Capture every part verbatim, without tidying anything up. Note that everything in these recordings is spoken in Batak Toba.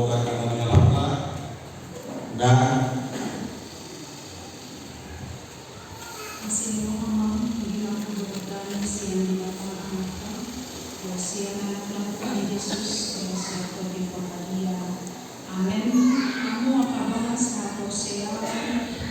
Akan na nialapna. Nah. Asi ni roha ma di hangoluan sian Debata Ama, dohot sian Anakna Tuhan Jesus, dohot sian Tondi Porbadia. Amen. Hamu angka dongan sahaporseaon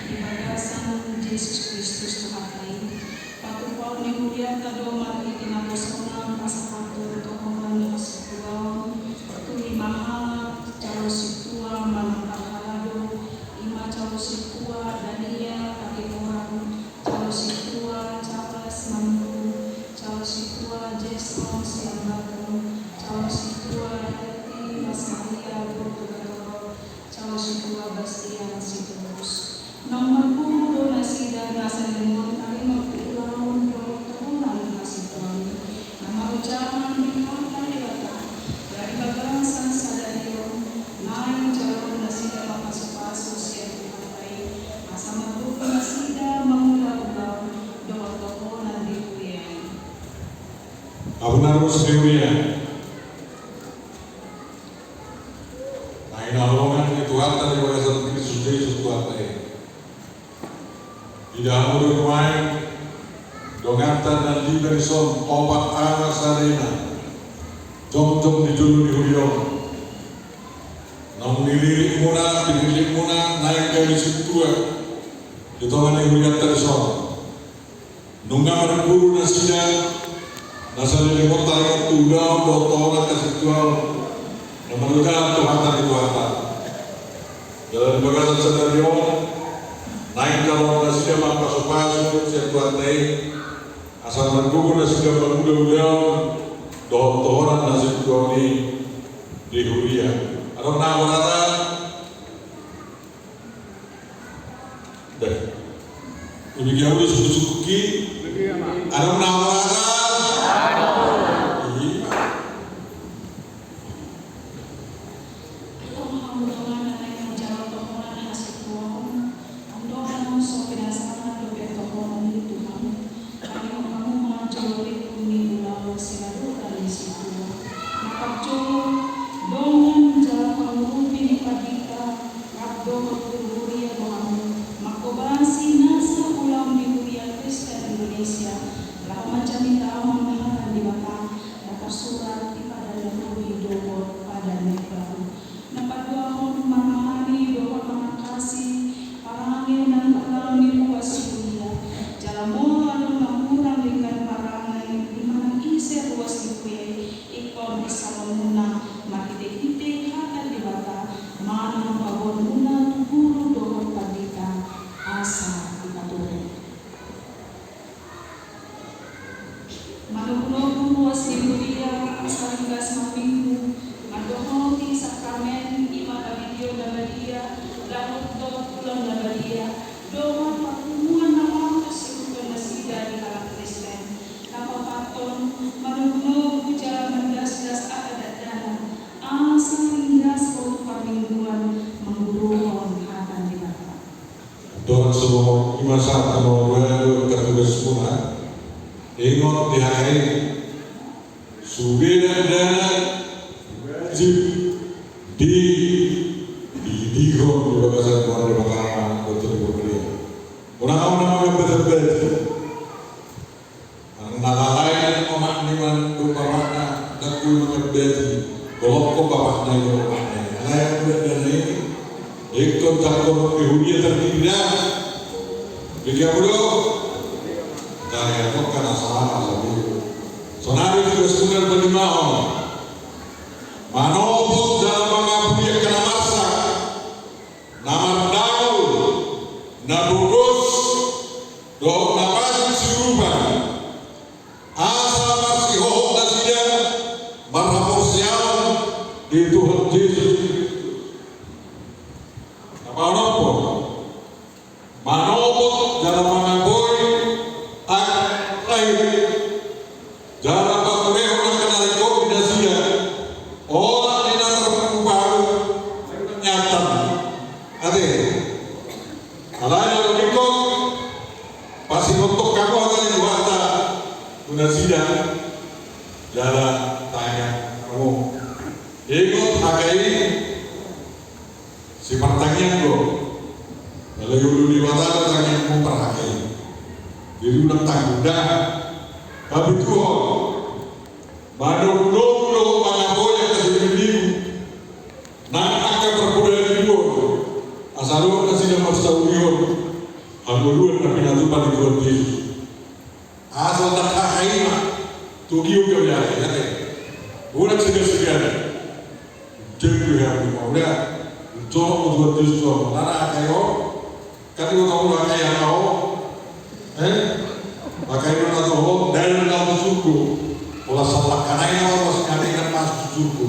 di bagasan Jesus Kristus Tuhanta i, patupaon ni hurianta do marhite naposona pasahathon tohonan ni hasituaon tu imahala calo sintua manang parhalado, ima calo sintua Daniel Harihoran, calo sintua Charles Manurung, calo sintua Jason Siambaton, calo sintua Hetty Mas Maria Burtugatorop, calo sintua Bastian Sitorus. Naung marguru do nasida na saleleng on taringot tu ulaon dohot tohonan ni hasituaon i, na marujak di hata ni Debata. Dari bagasan sadari on naeng jaloon nasida marpasupasu sian Tuhanta i, asa marguru nasida mangula ulaon dohot tohonan di huria i. Abu na ros di huria. Na hinaholongan ni Tuhanta di bagasan Kristus Jesus Tuhanta i. Ida hamu do nuaeng donganta na lima dison, opat ama sada ina, jongjong di jolo ni huria on. Naung nilirikmuna, pinillitmuna naeng gabe sintua di tonga ni hurianta dison. Nunga marguru nasida na saleleng on taringot tu ulaon dohot tohonan ni hasituaon na marujak tu hata ni Tuhanta. Jala di bagasan sadari on naeng jaloon nasida marpasupasu sian Tuhanta i, asa marguru nasida mangula ulaon dohot tohonan ni hasituaon i di huria. Adong na hurata? Dah. Demikian udah suku-suku ki. Adong na hurata? Iya. Adong hamu dongan na naeng manjalo tohonan ni hasituaon, adong dongan so pinasahat dope tohonan i tu hamu. Taringot hamu ma jolo ringkot ni ulaon sinadotan ni sintua. Na parjolo, dongan jala pangurupi ni pandita rap dohot guru huria do hamu, manghobasi nasa ulaon di huria Kristen Indonesia, laho manjamitahon hata ni Debata na tarsurat di Padan na Robi dohot Padan na Imbaru. Na paduahon, manangani dohot manangkasi parange nang ulaon ni ruas ni huria. Jala molo adong na hurang denggan parange ni manang ise ruas ni huria i, ingkon disalonmuna marhite-hite hata ni Debata manang paboaonmuna tu guru dohot pandita asa dipature. Manogunogu ruas ni huria asa ringgas marminggu, mandohoti sakramen, ima pandidion na badia, dohot ulaon na badia, dohot parpunguan na martos sihuthon nasida di halak Kristen. Na paopathon, manogunogu jala mandasdas angka dakdanak asa ringgas ro tu parmingguan mangguruhon hata ni Debata. Dorang semua ima sahat sama dua dua katugas muna. Ingot di H K I. Sude dakdanak wajib di, di, di, di, di bagasan Tuhan di bagasan Tuhan di bagasan. Unang au na mangambata-bata. Nang na lain omak ni man do bapakna, ndang boi mangambati, golongkon bapakna i do omakna i. Alai anggo dakdanak i, ingkon jangkon di huria tardiri da. Jadi apo do? Jadi apo kana salah sabi. Sonari tugas muna palimahon. Manopot jala mangapuli angka na marsak, na mardangol, na bogos, dohot na pansuk siurupan, asa marsihohot nasida marhaporseaon di Tuhan Jesus Kristus. Na paonomhon, manopot jala mangapuli angka na lain, jala paturehon angka na ringkot di nasida, olat ni na tarparu-paru, na niantan. Ate. Alai na ringkot, pasingot hamu hata ni Tuhanta tu nasida, jala tangiang hamu. Ingot H K I, Muda, tapi Tuhan, manogunogu do mangapoi angka soriban nimu, nang angka parpudi ni dua, asa dohot nasida marsaulihon hangoluan na pinatupa ni Tuhan Jesus. Asal tak hahaima, tu gium gium ya, ya, ya. Udah segar-segar. Jenggo ya, udah. Jorok tu Tuhan Jesus, Tuhan. Mana ada yo? Kan gua tahu lah kayak kau. Eh? Makanya lu tahu, dari dalam suku. Kalau salah karena ini orang masih kami kan masuk suku.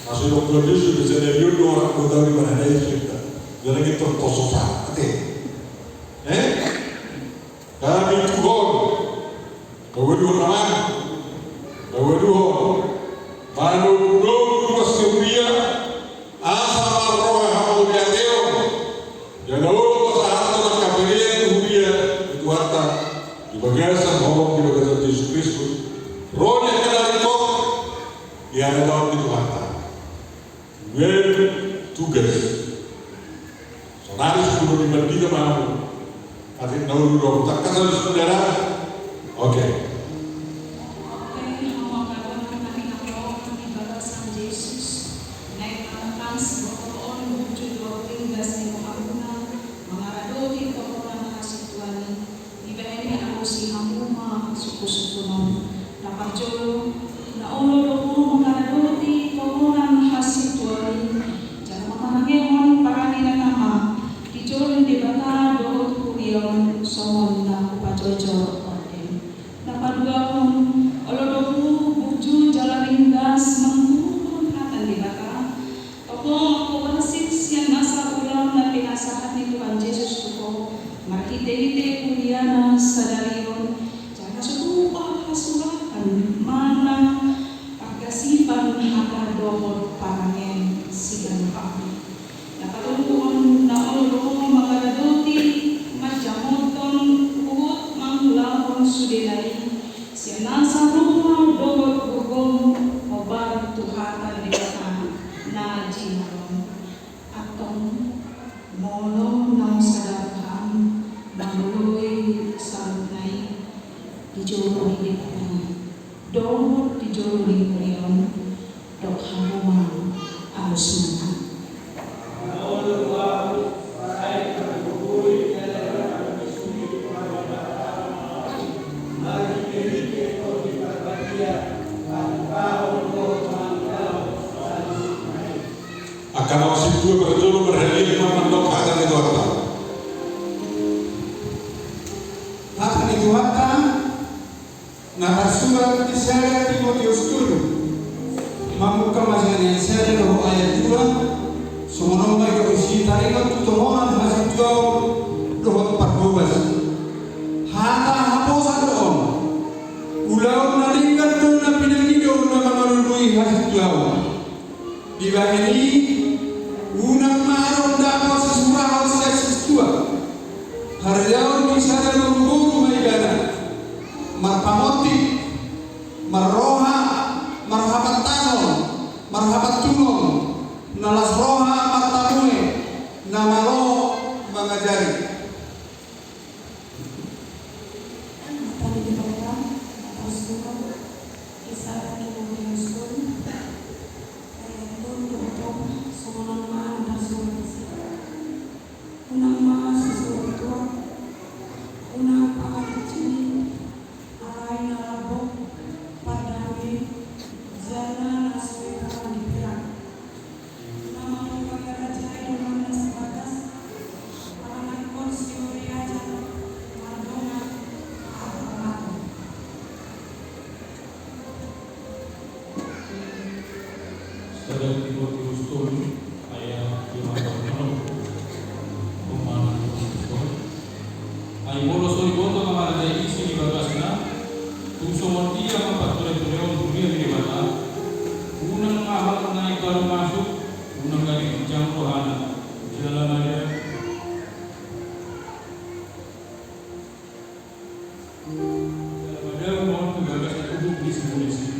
Masuk Tuhan Jesus bisa dari dulu orang gua tahu di mana dia cerita. Jadi kita tertosok, oke? Eh? Hami Tuhan, paboa Tuhan amang, paboa Tuhan, manogunogu ruas ni huria, asa marroha hamauliateon, jala olo pasahathon angka pelean tu huria ni Tuhanta, di bagasan holong di bagasan Jesus Kristus, ro ni angka dalangkon, di hadapan ni Tuhanta. Well, tugas. Sonari sudah dibandingkan mau. Ate na ulu do, tak kasal saudara. Oke. Oke, hamu angka dongan na hinaholongan di bagasan Jesus. Naeng ma tangkas botoon bujur dohot ringgas ni rohamuna, mangaradoti tohonan hasuhuton i. Dibahen i alusi hamu ma sungkunsungkunon. Na parjolo, na olo do ho mangaradoti tohonan hasuhuton i, jala mamarangehon parani na tama di jolo ni Debata dohot huria on songon na hupajojor on. Na paduahon, olo do ho bujur jala ringgas manghuhuthon hata ni Debata. Toho ma ho basing sian nasa ulaon na pinasahat ni Tuhan Jesus tu ho, marhitehite huriana sadari on, jala so tupa hasuratan manang pargasipan hata dohot parange siganup ari. Na patoluhon, na olo do ho mangaradoti manjamothon huhut mangulahon sudena i, sian nasa roha dohot gogo hombar tu hata ni Debata na jinalo on. Antong, molo naung sada roham mangoloi saluhutna i di jolo ni Debata dohot di jolo ni huria on, dok hamu ma alusna. Angka na sintua parjolo marhaliang ma mandok hata ni Tuhanta. Hata ni Tuhanta na tarsurat di sada Timoteus tolu, mamungka ma sian ayat sada dohot ayat dua. Songon on ma i, disi taringot tu tohonan hasintuaon dohot parbobas. Hata haposan do on. Ulaon na denggan do na pinangido na mangalului hasintuaon. Dibahen i, unang ma adong dapot sisurahon sian sintua. Harjaon ni sada boruboru ma ibana. Marpamontik, marroha, marhapantason, marhapantunon, na las roha martamue, na malo mangajari. Hata ni Debata na tarsurat di sada Timoteus tolu, ayat tolu dohot opat, songon on ma na tarsurat disi. Unang ma sisurutuak, unang pangalicini, alai na lambok, pardame, jala na so dipala ni perak. Na mangkagarajai donganna sibagas, parangankon siori aja mardongan, ahu pamato. Sada Timoteus tolu, ayat lima puluh enam. Pemahaman Timoteus tolu. Ai molo so diboto mangarajai isi ni bagasna, tung songon dia ma parturetureon huria ni Debata, unang ma halak na i talu masuk, unang gabe ginjang rohana, jala madao, jala madao ma on tu bagasan uhum ni si Paulus i.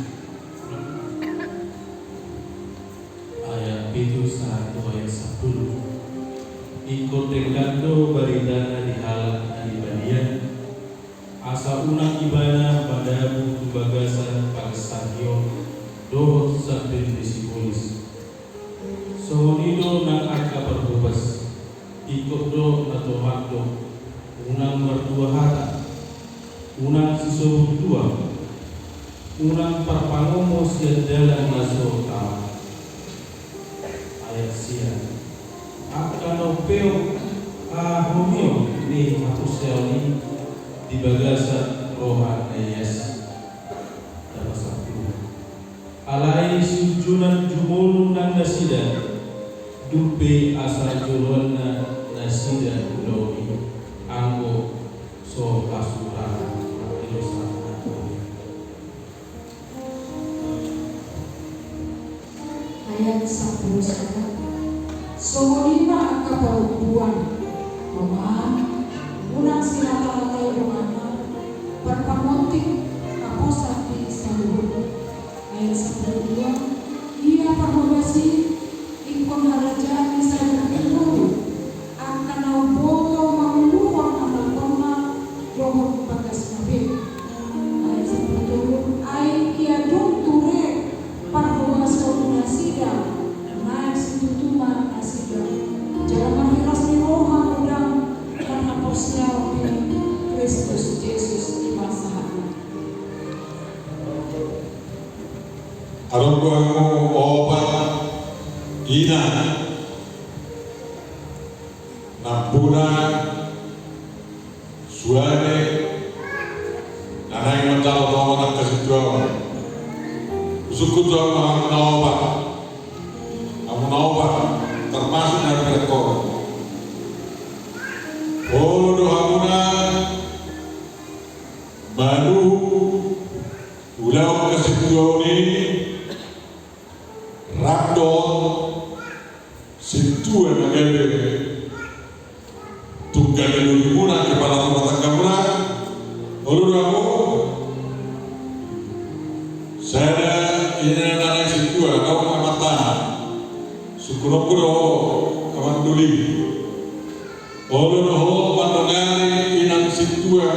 Ayat pitu sahat tu ayat sampulu. Ingkon denggan do baritana di halak na di balian, Asa unang ibana madabu tu bagasan pagesahon dohot sambing ni sibolis. Songon i do nang angka parhobas, ingkon do na tohap do, unang mardua hata, unang sisobut dua, unang parpangomo sian dalan na so tama. Ayat sia. Angka na umpeop hahomion ni haporseaon i di bagasan roha na ias. Dapasakku. Alai siunjunan jumolo nang nasida, dung pe asa joloanna nasida ulaon i, anggo so hasuhuton. Ayat sampulu sada. Songon i ma angka parompuan, ma unang silatalatai donganna, parpangontik, haposan di saluhut. Ayat sampulu dua. Ia parhobas i ingkon harajaan ni sada boru, angka na umboto manguluhon anakonna dohot bagasna be. Ayat sampulu tolu. Ai ia dung ture parhobason nasida, naeng situtu ma nasida jala marhiras ni roha godang marhaporseaon di Kristus Jesus i ma sahatna. Adong do hamu opat ina, nampuna, sude, na naeng manjalo tu hamu angka sintua on. Husungkun tu hamu, hamu na opat, hamu na opat, termasuk na direktor. Olo do hamuna manuhuk ulaon hasintuaon i, rap dohot sintua na gabe tunggal ni dolimuna, kepala rumah tanggamuna. Olo do hamu. Sada ina na naeng sintua, adong amanta. Sungkunonku do amang doli. Olo do ho mandongani inang sintua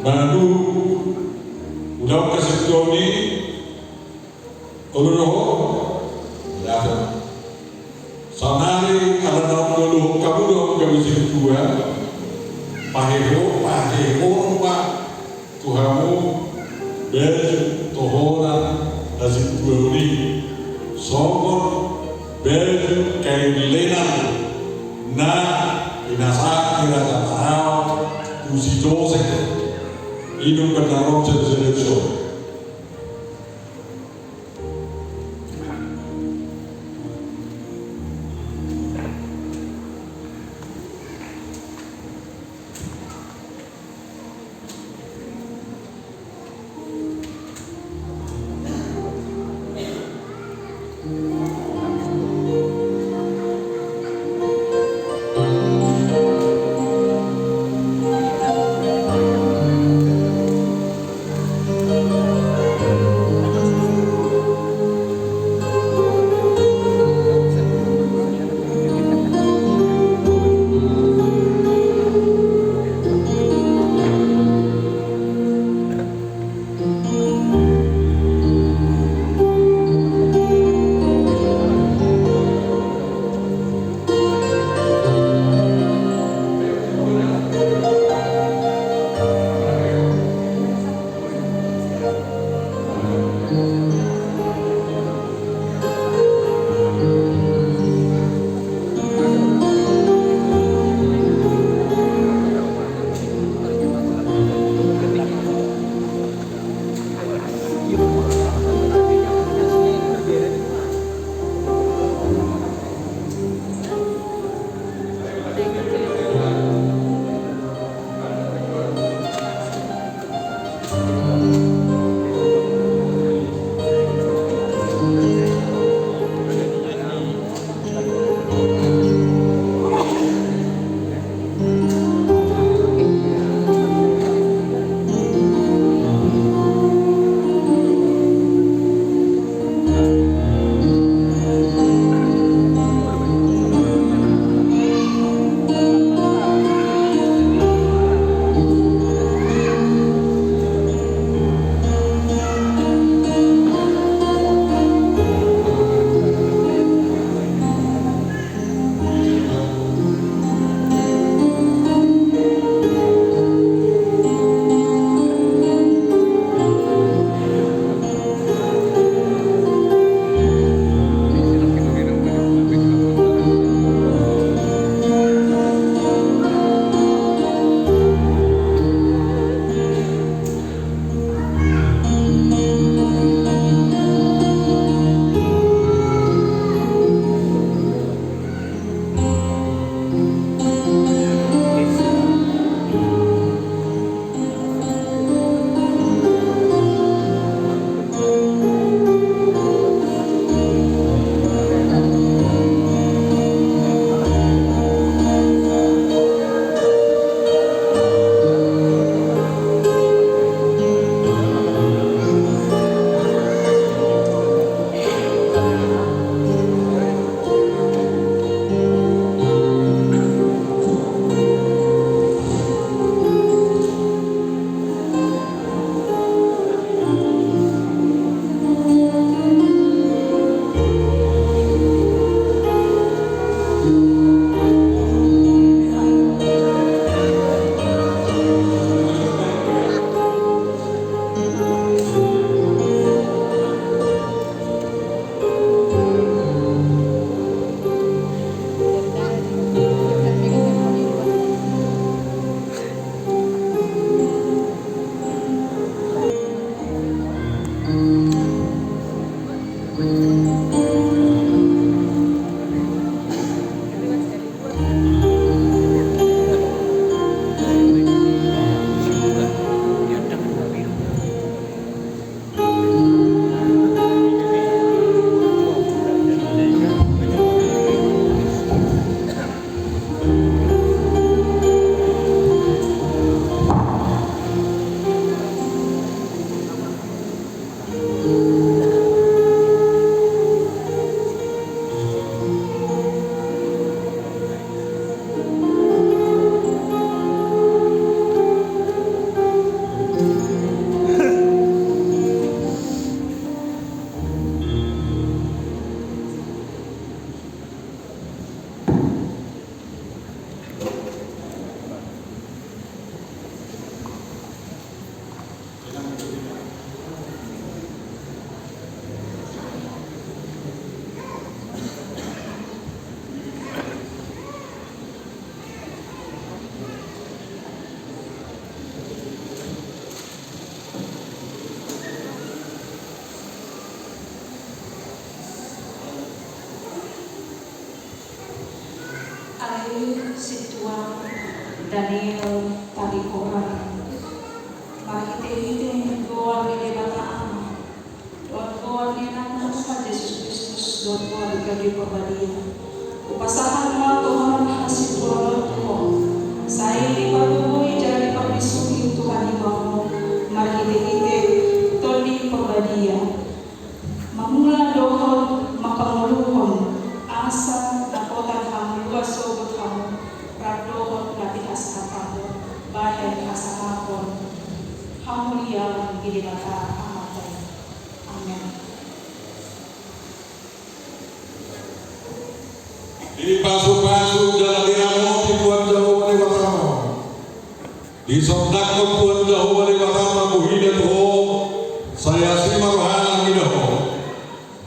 manuhuk ulaon hasintuaon i. Olo do ho. Ia. Saonari ala naung lolohon hamu do gabe sintua, paheho, pahehon ma tu hamu baju tohonan hasintuaon i, songon baju kain lenan na pinasahat ni raja Parao tu si Josep. I do umbahen na ro sian Josep. Sintua Daniel Tarihoran. Marhitehite goar ni Debata Ama, dohot goar ni Anakna Tuhan Jesus Kristus, dohot goar ni Tondi Porbadia, hupasahat ma tohonan hasintuanon tu Ho. Sai dipatogoi jala diparbisuhi Tuhan i ma Ho marhitehite Tondi Porbadia, mangula dohot manghamoluhon, asa dapotan hangoluan sogot hamu, rap dohot na pinasahat hamu, bahen hasangapon hamuliaon di Debata Amanta i. Amen. Dipasupasu jala diramoti Tuhan Jahowa Debata ma ho. Disondangkon Tuhan Jahowa Debata ma bohina tu ho, sai asi ma rohana mida ho.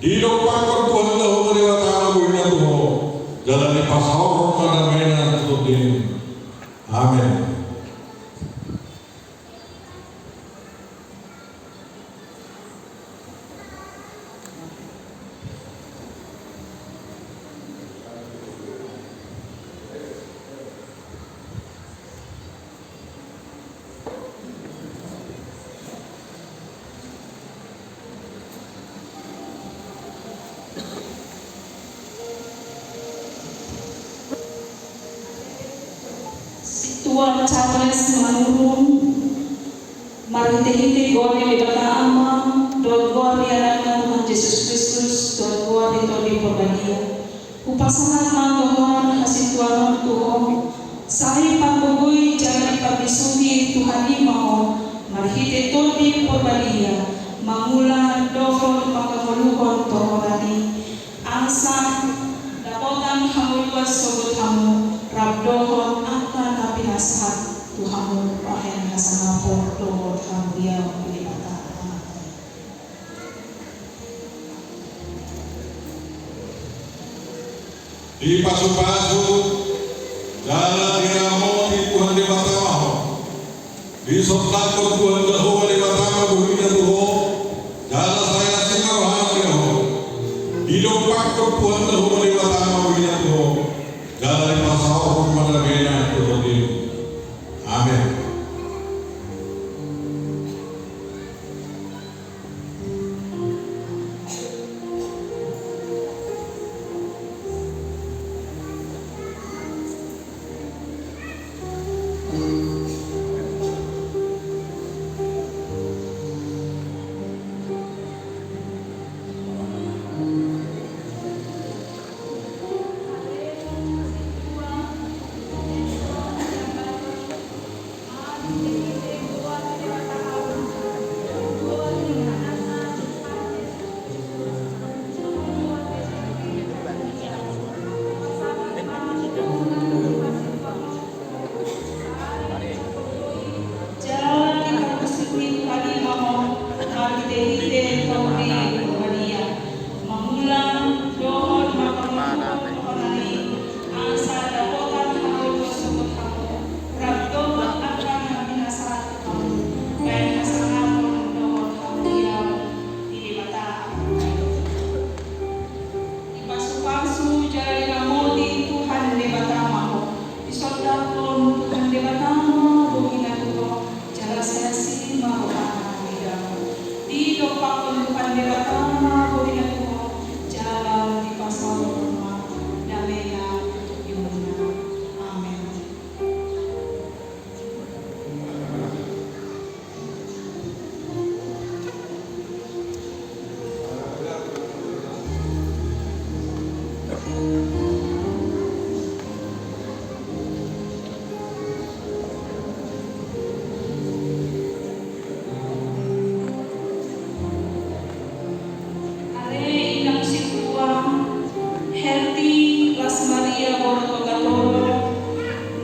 Didompakkon Tuhan Jahowa Debata ma bohina tu ho, jala dipasaorhon ma damena tu tondim. Amen. Sintua Charles Manurung. Marhitehite goar ni Debata Ama, dohot goar ni Anakna Tuhan Jesus Kristus, dohot goar ni Tondi Porbadia, hupasahat ma tohonan hasintuanon tu ho. Sai patogoi jala diparbisuhi Tuhan i ma ho marhite Tondi Porbadia, mangula dohot manghamoluhon tohonan i, asa dapotan hangoluan sogot hamu, rap dohot angka na pinasahat tu hamu, bahen hasangapon dohot hamuliaon di Debata Amanta i. Dipasupasu jala diramoti Tuhan Debata ma ho. Disondangkon Tuhan Jahowa Debata ma bohina tu ho, jala sai asi ma rohana mida ho. Didompakkon Tuhan Jahowa Debata ma bohina tu ho, jala dipasaorhon ma damena tu tondim. Amen. Jala diparbisuhi Tuhan i ma ho marhitehite Tondi Porbadia, mangula dohot manghamoluhon tohonan i, asa dapotan hangoluan sogot hamu, rap dohot angka na pinasahat hamu, bahen hasangapon dohot hamuliaon di Debata Amanta i. Dipasupasu jala diramoti Tuhan Debata ma ho. Disondangkon Tuhan Debata ma bohina tu ho, jala sai asi ma rohana mida ho. Didompakkon Tuhan Debata ma bohina tu ho, jala dipasaorhon ma damena tu tondim. Amen. Ale inang sintua Herti Las Maria boru Tongatoro,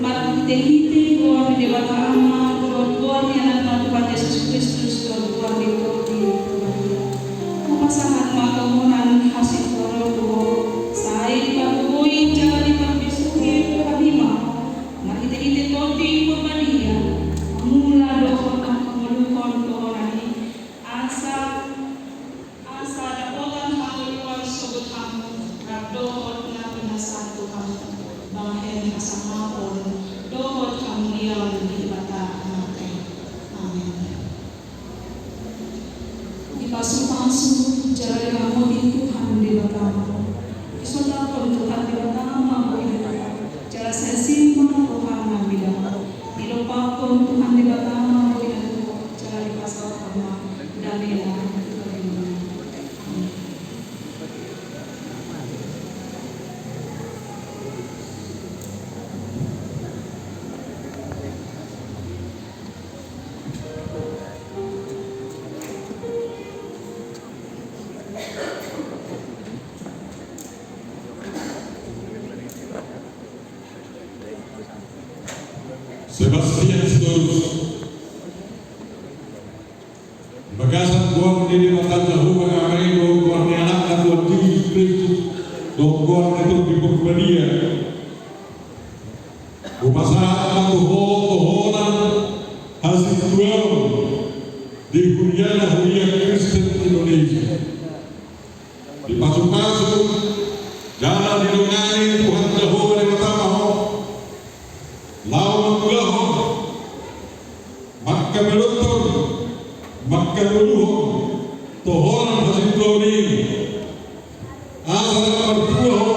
marhitehite goar ni Debata Ama, dohot goar ni Anakna Tuhan Jesus Kristus, dohot goar ni Tondi Porbadia, hupasahat ma tohonan hasintuanon tu ho, sai dipatogoi jala diparbisuhi Tuhan i ma ho marhitehite Tondi Porbadia, mangula dohot manghamoluhon tohonan i, asa, asa dapotan hangoluan sogot hamu, rap dohot na pinasahat tu hamu, bahen hasangapon dohot hamuliaon di Debata Amanta i. Amen. Dipasupasu jala diramoti Tuhan Debata. Disondangkon Tuhan Debata ma boi na tuho, jala sai asi ma rohana mida. Dilompakkon Tuhan Debata ma boi na tuho, jala dipasaorhon ma damena tu parngoluan. Amen. Sebastian Sitorus. Di bagasan goar ni Debata Jahowa Ama i dohot goar ni Anakna Tuhan Jesus Kristus dohot goar ni Tondi Porbadia, hupasahat ma tu ho tohonan hasintuaon di huriana Huria Kristen Indonesia. Dipasupasu jala didongani Tuhan Jahowa Debata ma ho laho mangulahon, mangkabadothon, mangkangoluhon tohonan hasintuaon i, asa martua ho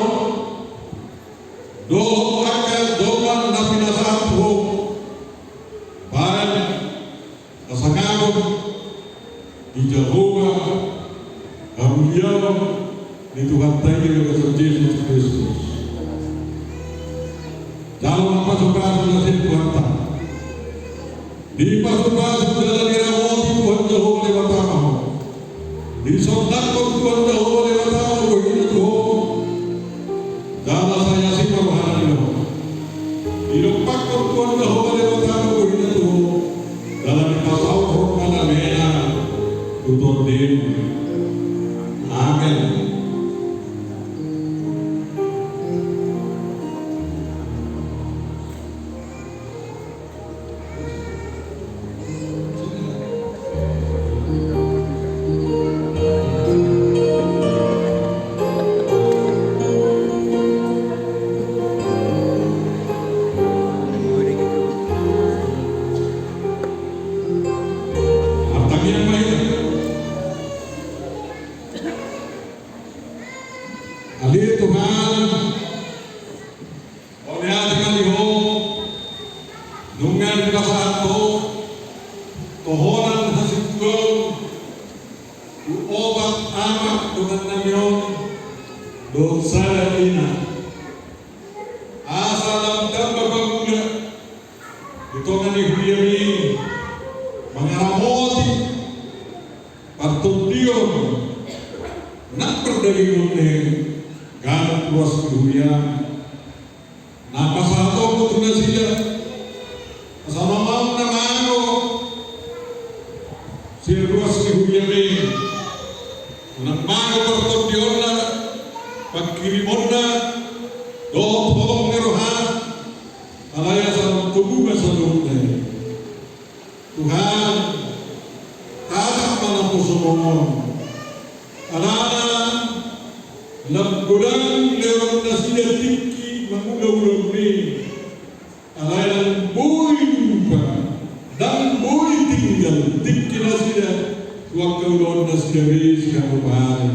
dohot angka dongan na pinasahat ho baen hasangapon di Jahowa, hamuliaon ni Tuhanta i di bagasan Jesus Kristus. Jalo ma pasupasu na sian Tuhanta. Dipasupasu jala diramoti Tuhan Jahowa Debata ma ho. Disondangkon Tuhan Jahowa Debata ma bohina tu ho, jala sai asi ma rohana mida. Dilompakkon Tuhan Jahowa Debata ma bohina tu ho, jala dipasaorhon ma damena tu tondim. Amen. Martangiang ma hita. Ale Tuhan, mauliate ma di ho, nunga dipasahat ho tohonan hasintuaon tu opat ama dongan nami on dohot sada ina, asa lam tamba pangula di tonga ni huriami mangaramoti partondion nang pardagingon ni ganup ruas ni huria. Na pasahatonmu tu nasida, asa unang mago sian ruas ni huriami, unang mago partondionna, panghirimonna dohot holong ni roha, alai asa lam togu ma saluhutna i. Tuhan, tatap ma naposom on. Alana lam godang lehon nasida tingki mangula ulaon i. Alai ndang boi lupa, ndang boi tinggal tingki nasida tu angka ulaon nasida be sian opat ari.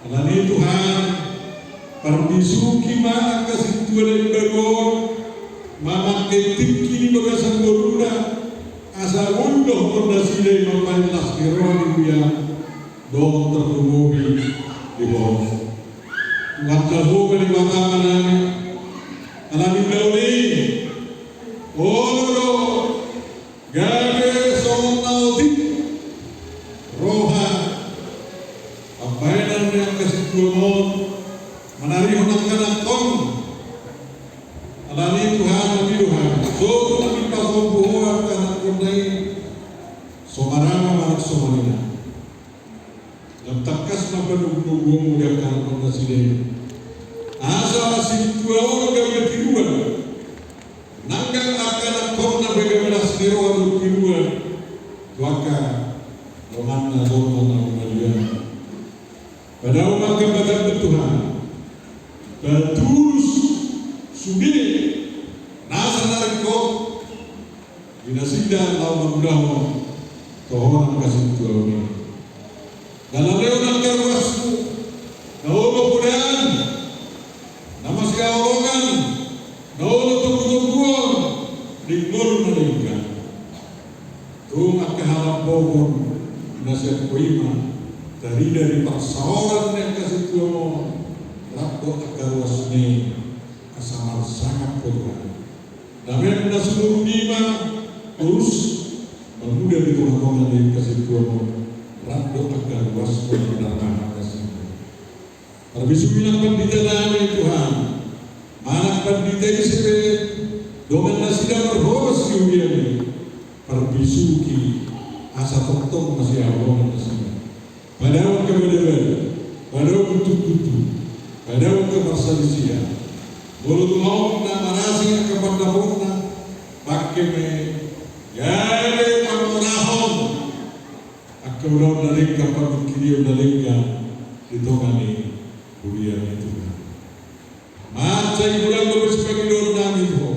Alani i Tuhan, parbisuhi ma angka sintua na imbaru on mamangke tingki di bagasan ngoluna, asa boi dohonon nasida i mambahen las ni roha di huria dohot tarlumobi di ho. Tuhan Jahowa Debata Amanami, alani ulaon i, olo do gabe songon na otik roha pambahenan ni angka sintua on manarihon angka anakkon. Alani i Tuhan, mauliate do hami, so tung dipasombu ho angka anakkonna i, so marama manang so marina. Lam tangkas ma panogunoguonmu di angka anakkon nasida i. Asa sintua on gabe tiruan. Nang angka anakkonna pe gabe las ni roha dohot tiruan tu angka donganna jolma na humaliang. Padao ma angka batanmu Tuhan. Patulus Sude nasa na ringkot di nasida laho mangulahon tohonan hasintuaon i. Nda na lehon angka ruasmu, na olo podaan, na masihaholongan, na olo togutoguon, di ngolu na denggan. Tung angka halambokon na sian Ho i ma tarida di parsaoran ni angka sintuamon, rap dohot angka ruasna i, asa marsangap Ho Tuhan. Dame na sumurung i ma torus marmuda di tongatonga ni angka sintuamon, rap dohot angka ruasmon na marhahamaranggi. Parbisuhi nang pandita nami Tuhan, manang pandita ise pe dongan nasida marhobas di huria i, parbisuhi asa tongtong masihaholongan nasida. Padaon angka badabada, padaon guntuguntu, padaon angka parsalisihan. Molo tung adong na marasing angka pandapotna, pangke ma i gabe pangorahon angka ulaon na denggan, pamingkirion na denggan di tonga ni huria i Tuhan. Mansai godang dope sipangidoon nami tu Ho.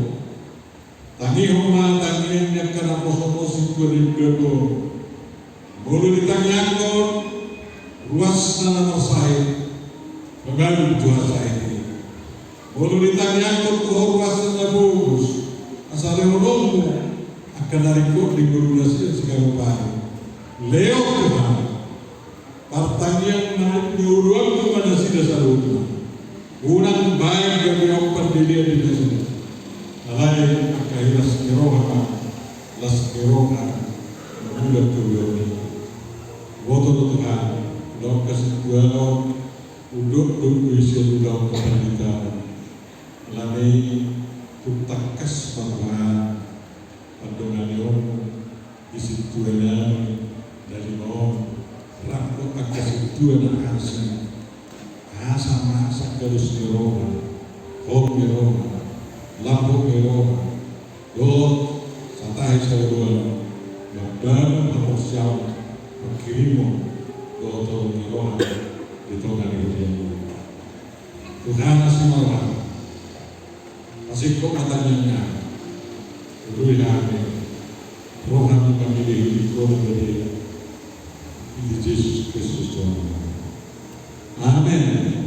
Tangihon ma tangiang ni angka naposo-poso tu adopan Ho. Molo ditangiangkon ruasna na marsahit, pamalum tu hasahit i. Molo ditangiangkon tu Ho ruasna na pogos, asa lehononmu angka na ringkot di ngolu nasida siganup ari, lehon Tuhan. Partangiang na nioloanmu ma nasida saluhutna. Unang baen gabe aut pandelean di nasida. Alai angka i las ni roha ma, las ni roha na mulak tu ulaon i. Boto do Tuhan, ulaon hasintuaon, unduk do isi ulaon hapanditaan. Alani i tung tangkas ma Tuhan pandonganionmu di sintua nami na lima on, rap dohot angka sintua na asing. Asa masa angka dos ni roha, hot ni roha, lambok ni roha, dohot satahi saoloan, mambangun haporseaon, pangkirimon dohot holong ni roha di tonga ni huria i. Tuhan asi ma roham. Pasingkop ma tangiang nami. Lului hami roham, pamilihon di Ho na badia. Di Jesus Kristus Tuhan. Amen.